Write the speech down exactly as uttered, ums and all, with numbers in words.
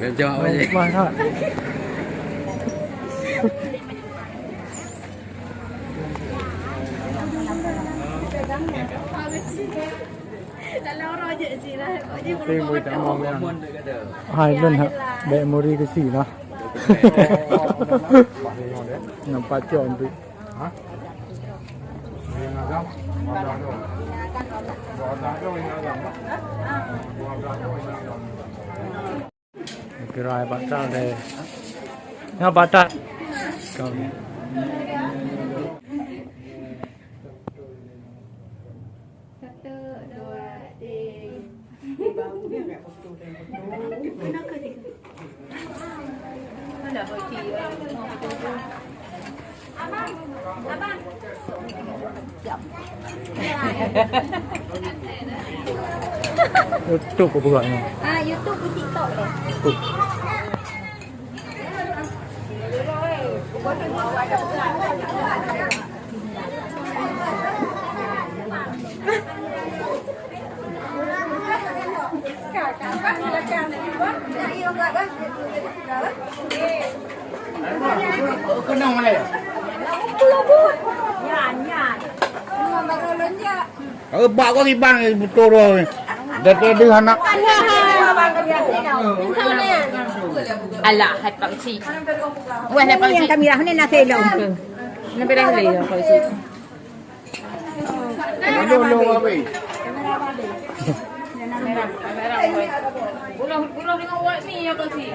Gajah apa je? Wah, tak. Hai, lôn ha, bèk muri keu si lah. Nampak cok tu. Gerai batal deh. Ya, batal. Kau ni. Satu, dua, tiga. YouTube apa pula ni? Ah, YouTube, TikTok deh. Kenapa mana ya? Nyan, nyan. Bak kau kiban betul tu. Dah tiada anak. Alah, hai Pak Cik. Wah, hai Pak Cik. Kami dah ni nak selong. Nak berang lagi ya, Pak Cik. Bunuh, bunuh dengan awak ni ya, Pak Cik.